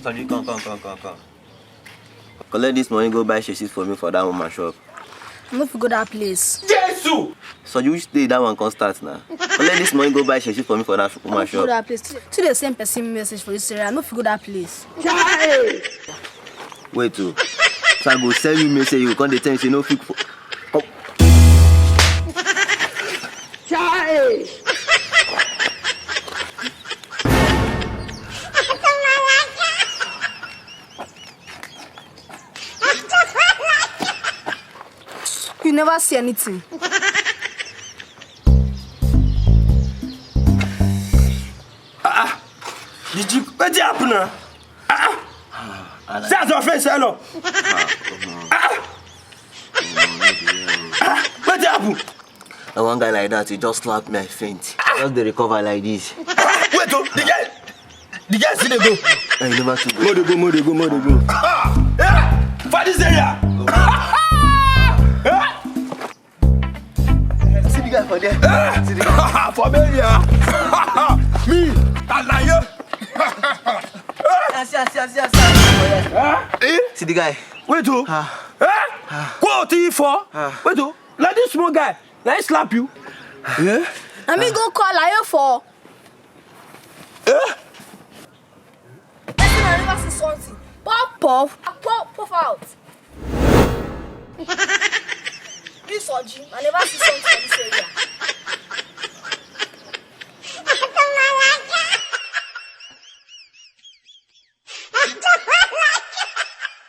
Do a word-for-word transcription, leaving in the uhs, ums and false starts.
Come, come, come, come, come, come. Collect this money, go buy shit for me for that woman shop. I no fit go that place. Jesus! So you which day that one come start now? Collect this money, go buy shit for me for that I no woman fit go shop. That place. Today send person message for this area. I no fit go that place. Wait, oh. So I go send you message, you come dey tell me say no fit. Come. You never see anything. Did you? What happen now? Ah, ah. See as your face hello. Ah, ah. Ah, what happen? And one guy like that, he just slapped me, I faint. I just dey recover like this. Wait, oh, the guy, the guy still dey go. Hey, you never too More good. dey go, more dey go, more dey go. Ah, yeah, for this area. Yeah. See the guy for there. See the guy. For me, yeah. Me, Alaye. See, see, see, see, see. Eh? See the guy. Wait, oh. Ah. Eh? Quote for? Ah. Wait, oh. Like this small guy, like slap you. Yeah. Na me go call Ayo for. Eh? Person I never see something. Pop, pop, pop, pop out. This Oji, I never see something for this area.